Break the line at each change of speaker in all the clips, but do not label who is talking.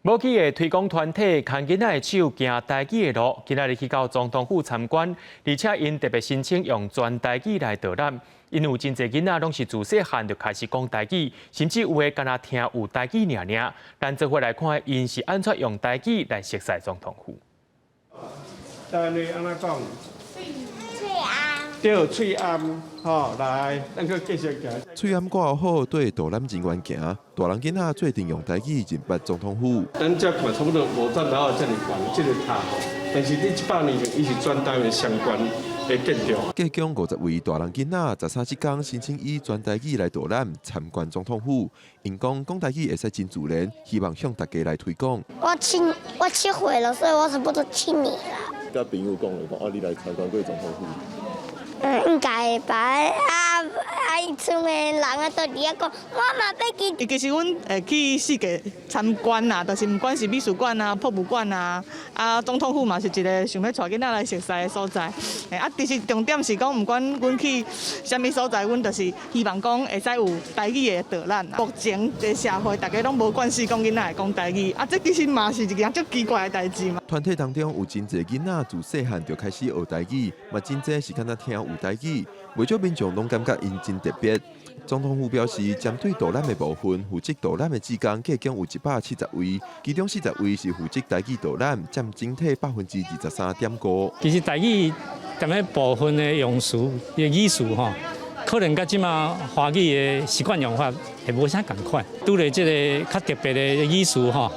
母語的推廣團體牽囡仔的手行台語的路，今仔日去到總統府參觀，而且𪜶特別申請用全台語來導覽。因為有真濟囡仔攏是自細漢就開始講台語，甚至有的干焦聽有台語爾爾。咱做伙來看，𪜶是按怎用台語來熟似總統府。
台語按怎講？
喙罨。
對，喙罨，吼，來，咱閣繼續行。
喙罨掛好，綴導覽人員行，大人囡仔做陣用台語認捌總統府。
咱這看差不多五層樓遮爾懸，這個塔吼，但是佇100年前，伊是全台灣上懸的建築。
計共50位大人囡仔，13這工申請以全台語來導覽參觀總統府。𪜶講講台語會使真自然，希望向大家來推廣。
我7歲了，所以我差不多7年了。
佮朋友講咧，講啊，你來參觀過總統府？
嗯，應該吧。啊啊！𪜶村的人啊，都佇遐講，我嘛欲去。
其實阮會去四界參觀啦，就是毋管是美術館啊、博物館啊，啊總統府嘛是一个想欲帶囡仔來熟似的所在。啊，其實重點是講，毋管阮去啥物所在，阮就是希望講會使有台語的導覽。目前的社會，大家攏無慣勢講囡仔會講台語，啊，這其實嘛是一件足奇怪的代誌嘛。
團體當中有真濟囡仔自細漢就開始學台語，嘛真濟是干焦聽有台語，袂少民眾攏感覺𪜶真特別。總統府表示，針對導覽的部分，負責導覽的志工計共有170位，其中40位是負責台語導覽，佔整體23.5%。
其實台語踮咧部分的用詞的語詞吼，可能佮這馬華語的習慣用法會無啥仝款。拄著這个較特別的語詞吼，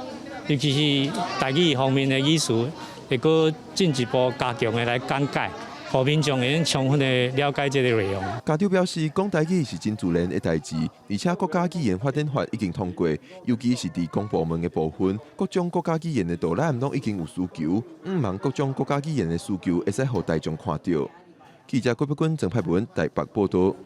尤其是台語方面的語詞，會閣進一步加強的來講解，予民眾會用充分的了解這个內容。
家長表示，講台語是真自然的代誌，而且國家語言發展法已經通過，尤其是佇公部門的部分，各種國家語言的導覽攏已經有需求，向望各種國家語言的需求會使予大眾看著。記者郭碧君、鄭派文台北報導。